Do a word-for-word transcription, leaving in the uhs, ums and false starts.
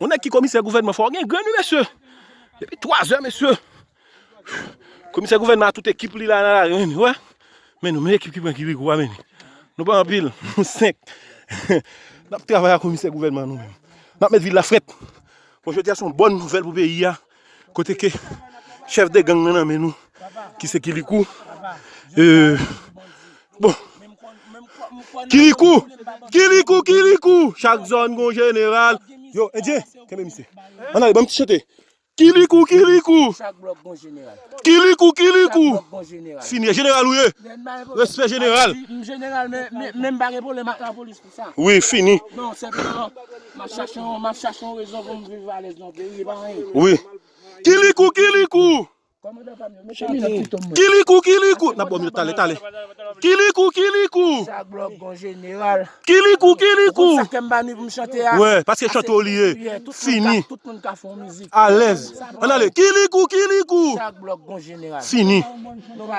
Yon nèg ki komisè gouvènman, fò w gen grenn, wi, mesye. Depi twazè, mesye. Komisè gouvènman a tout ekip li la nan lari, men, wè. Men nou, men ekip ki pran Kirikou a, men. Nou pa anpil, nou senk. N ap travay ak komisè gouvènman nou menm. N ap met vil la frèt. Bon, jodi a se yon bòn nouvèl pou peyi a. Kote ke chèf de gang nan nan men nou, ki se Kirikou. Euh, bon. Kirikou, Kirikou, Kirikou. Chak zòn gon jeneral. Yo, Endyen, kenbe misye. Ann ale, ban m ti chante. Kirikou, Kirikou. Chak blòk gon jeneral. Kirikou, Kirikou. Chak blòk gon jeneral. Fini, jeneral ou ye. Respè jeneral. M jeneral, men, men, men m pa gen pwoblèm ak lapolis pou sa. Wi, fini. Non, senpleman, m ap chache yon, m ap chache yon rezon pou m viv alèz nan peyi, e pa anyen. Wi. Kirikou, Kirikou. Kòmandan pa m yo, mete m nan pito mwen. Kirikou, Kirikou. N ap ba w minit, talè, talè. Kirikou, Kirikou. Chak blòk gon jeneral. Kirikou, Kirikou. Ou konn sa ke m pa ni pou m chante a? Wè, paske chante w li ye. Fini. Tout moun ka fè yon mizik. Alèz. Ann ale. Kirikou, Kirikou. Chak blòk gon jeneral. Fini. Nou pa